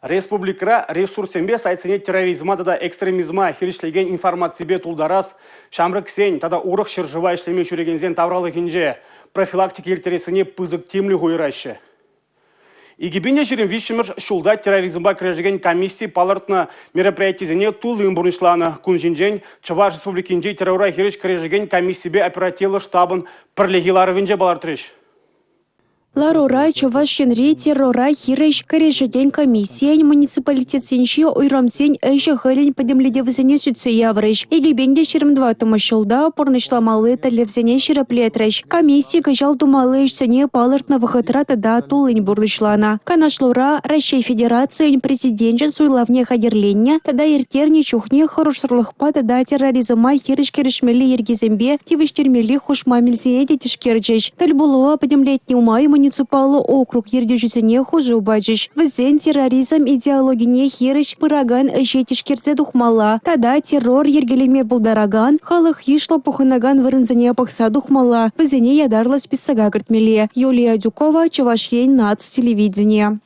Республикӑра ресурссемпе сайтсене терроризма тата экстремизма хирӗҫлекен информаципе тултарас, ҫамрӑксен тата урӑх ҫӗршыва ӗҫлеме ҫӳрекенсен тавралӑхӗнче профилактика ирттерессине пысӑк тимлӗх уйӑраҫҫӗ. 2023-мӗш ҫулта терроризмпа кӗрешекен комисси палӑртнӑ мероприятисене туллин пурнӑҫланӑ. Кун ҫинчен Чӑваш Республикинчи террора хирӗҫ кӗрешекен комиссипе оперативлӑ штабӑн пӗрлехи ларӑвӗнче палӑртрӗҫ. Ларура Чӑваш Енри террора хирӗҫ кӗрешекен комиссийӗн муниципалитетсенчи уйрӑмсен ӗҫӗ-хӗлӗн пӗтӗмлетӗвӗсене сӳтсе яврӗҫ. 2024-мӗш ҫулта пурнӑҫламалли тӗллевсене ҫирӗплетрӗҫ. Комисси кӑҫал тумалли ӗҫсене палӑртнӑ вӑхӑтра тата туллин пурнӑҫланӑ. Канашлура Раҫҫей Федерацийӗн Президенчӗн суйлавне хатӗрленнӗ тата ирттернӗ чухне хӑрушсӑрлӑхпа тата терроризма хирӗҫ кӗрешмелли йӗркесемпе тивӗҫтермелли хушма мелсене те тишкерчӗҫ. Тӗл пулӑва пӗтӗмлетнӗ май муниципаллӑ округ ертӳҫисене хушу пачӗҫ. Вӗсен терроризм идеологине хирӗҫ пыракан ӗҫе тишкерсе тухмалла тата террор йӗркелеме пултаракан, халӑх йышлӑ пухӑнакан вырӑнсене пӑхса тухмалла, вӗсене ятарлӑ списока кӗртмелле. Юлия Адюкова, Чӑваш Ен наци телевиденийӗ.